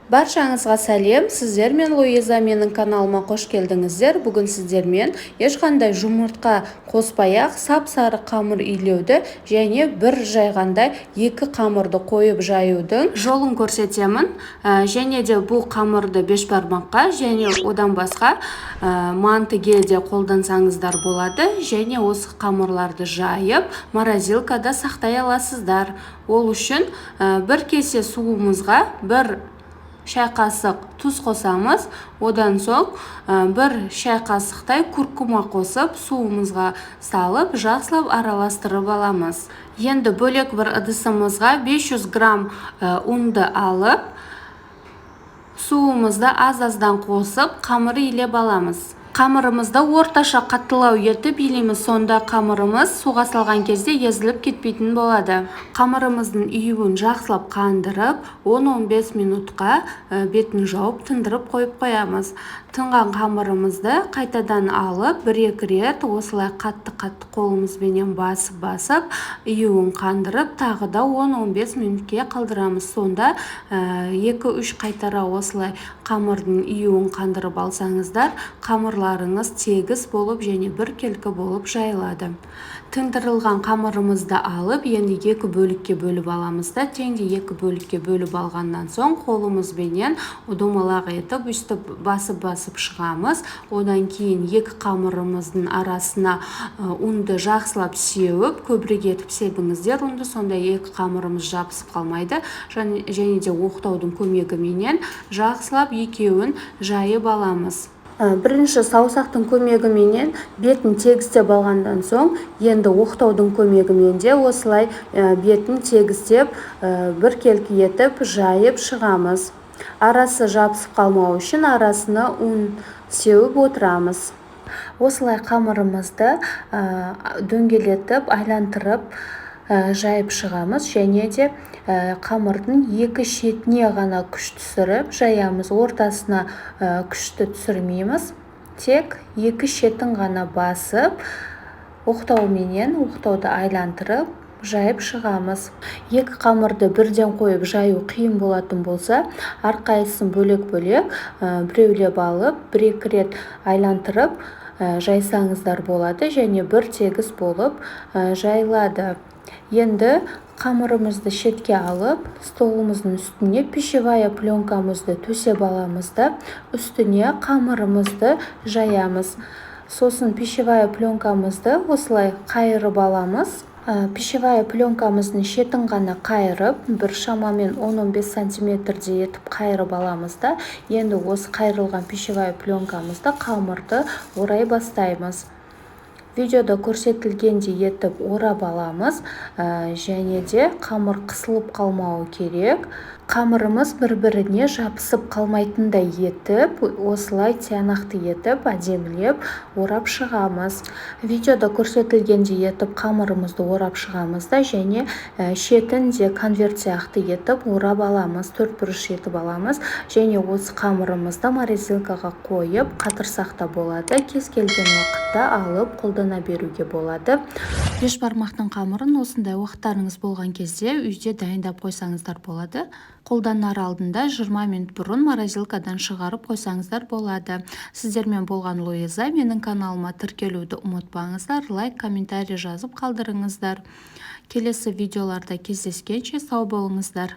Баршаңызға сәлем! Сіздермен Луиза. Менің каналыма қош келдіңіздер! Бүгін сіздермен ешқандай жұмыртқа қоспай-ақ сап-сары қамыр илеуді және бір жайғанда екі қамырды қойып жаюдың жолын көрсетемін. Және де бұл қамырды бешбармаққа және одан басқа мантыге де қолдансаңыздар болады. Және осы қамырларды жайып, морозилкада сақтай аласыздар. Ол үшін бір кесе суымызға 1 шай қасық тұз қосамыз. Одан соң 1 шай қасықтай куркума қосып, суымызға салып, жақсылап араластырып аламыз. Енді бөлек бір ыдысымызға 500 грамм ұнды алып, суымызды аз-аздан қосып, қамыр илеп аламыз. Қамырымызды орташа қаттылау етіп илейміз, сонда қамырымыз суға салған кезде езіліп кетпейтін болады. Қамырымыздың июін жақсылап қандырып, 10-15 минутқа бетін жауып, тындырып қойып қоямыз. Тынған қамырымызды қайтадан алып, бір-екі рет осылай қатты-қатты қолымызбенен басып-басып, июін қандырып, тағы да 10-15 минутке қалдырамыз. Сонда 2-3 қайтара осылай қамырдың июін қандырып алсаңыздар, қамырларыңыз тегіс болып және біркелкі болып жайылады. Тындырылған қамырымызды алып, енді екі бөлікке бөліп аламыз да, теңдей екі бөлікке бөліп алғаннан соң, қолымызбенен домалақ етіп, өйстіп басып-басып шығамыз. Одан кейін екі қамырымыздың арасына ұнды жақсылап сеуіп, көбірек етіп себіңіздер ұнды, сонда екі қамырымыз жабысып қалмайды. Және де оқтаудың көмегіменен жақсылап екеуін жайып аламыз. Бірінші саусақтың көмегіменен бетін тегістеп алғаннан соң, енді оқтаудың көмегімен де осылай бетін тегістеп, біркелкі етіп жайып шығамыз. Арасы жабысып қалмау үшін арасына ұн сеуіп отырамыз. Осылай қамырымызды дөңгелетіп, айлантырып жайып шығамыз. Және де қамырдың екі шетіне ғана күш түсіріп жаямыз, ортасына күшті түсірмейміз. Тек екі шетін ғана басып, оқтауменен оқтауды айлантырып жайып шығамыз. Екі қамырды бірден қойып жаю қиын болатын болса, әрқайсысын бөлек-бөлек біреулеп алып, бір-екі рет айлантырып жайсаңыздар болады және бір тегіс болып жайылады. Енді қамырымызды шетке алып, столымыздың үстіне пищевая пленкамызды төсеп аламыз да, үстіне қамырымызды жаямыз. Сосын пищевая пленкамызды осылай қайырып аламыз. Пищевая пленкамыздың шетін ғана қайырып, бір шамамен 10-15 сантиметрдей етіп қайырып аламыз да, енді осы қайырылған пищевая пленкамызды қамырды орай бастаймыз. Видеода көрсетілгендей етіп орап аламыз. Және де қамыр қысылып қалмауы керек. Қамырымыз бір-біріне жабысып қалмайтындай етіп, осылай тиянақты етіп, әдемілеп орап шығамыз. Видеода көрсетілгендей етіп қамырымызды орап шығамыз да, және шетін де конверт сияқты етіп орап аламыз, төрт бұрыш етіп аламыз. Және осы қамырымызды морозилкаға қойып қатырсақ та болады, кез келген уақытта алып қолдана беруге болады. Бешбармақтың қамырын осындай уақыттарыңыз болған кезде үйде дайындап қойсаңыздар болады. Қолданар алдында 20 минут бұрын морозилкадан шығарып қойсаңыздар болады. Сіздермен болған Луиза. Менің каналыма тіркелуді ұмытпаңыздар, лайк, комментарий жазып қалдырыңыздар. Келесі видеоларда кездескенше сау болыңыздар!